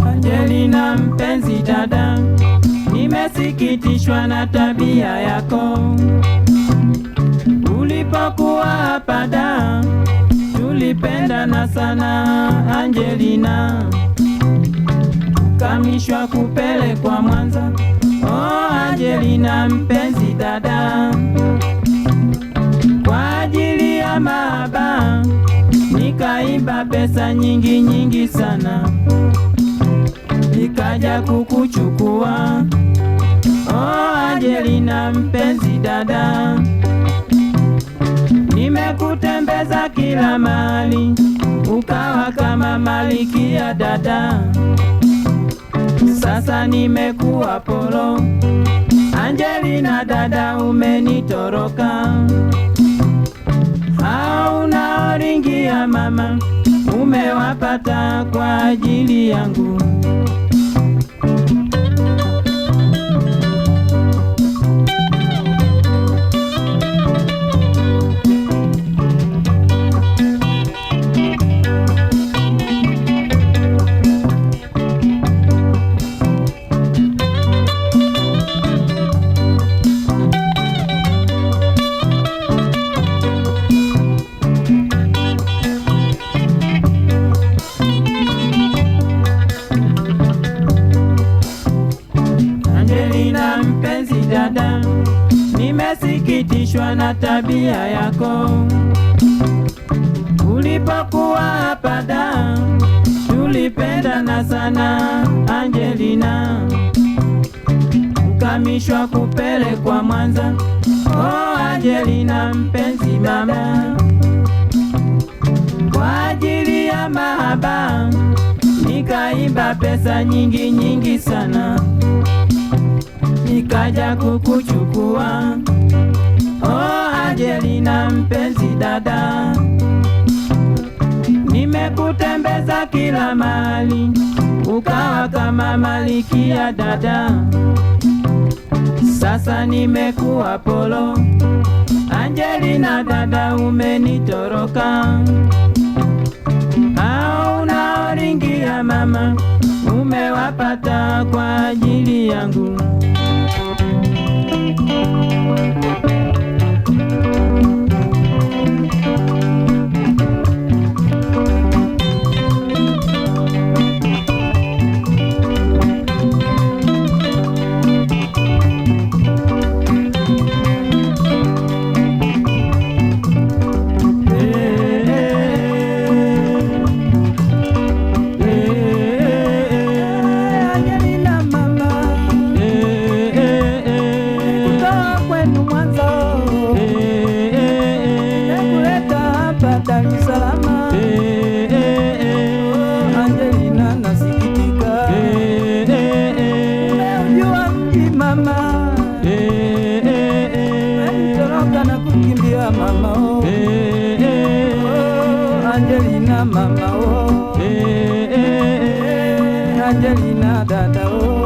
Angelina mpenzi dada, nimesikitishwa na tabia yako. Ulipokuwa hapa da, tulipendana sana Angelina, kamishwa kupelekwa Mwanza. Oh Angelina mpenzi dada, kwa ajili ya mahaba nikaiba pesa nyingi nyingi sana, nikaja kukuchukua. Oh Angelina mpenzi dada, nimekutembeza kila mahali, ukawa kama malikia dada. Sasa nimekuwa polo, Angelina dada umenitoroka. Hao unaoringia mama, umewapata kwa ajili yangu. Angelina mpenzi dada, nimesikitishwa na tabia yako. Ulipokuwa hapa da, tulipendana sana Angelina, ukamishwa kupelekwa Mwanza. Oh Angelina mpenzi mama, kwa ajili ya mahaba nikaiba pesa nyingi nyingi sana, nikaja kukuchukua. Oh Angelina mpenzi dada, nimekutembeza kila mahali, ukawa kama malikia dada. Sasa nimekuwa polo, Angelina dada umenitoroka. Hao unaoringia mama, umewapata kwa ajili yangu. Angelina mama, kutoka kwenu Mwanza, nimekuleta hapa Dar es Salaam. Oh, Angelina nasikitika, umeujua mji mama, umenitoroka na kukimbia mama. Oh, oh, Angelina mama, oh, Angelina dada, oh.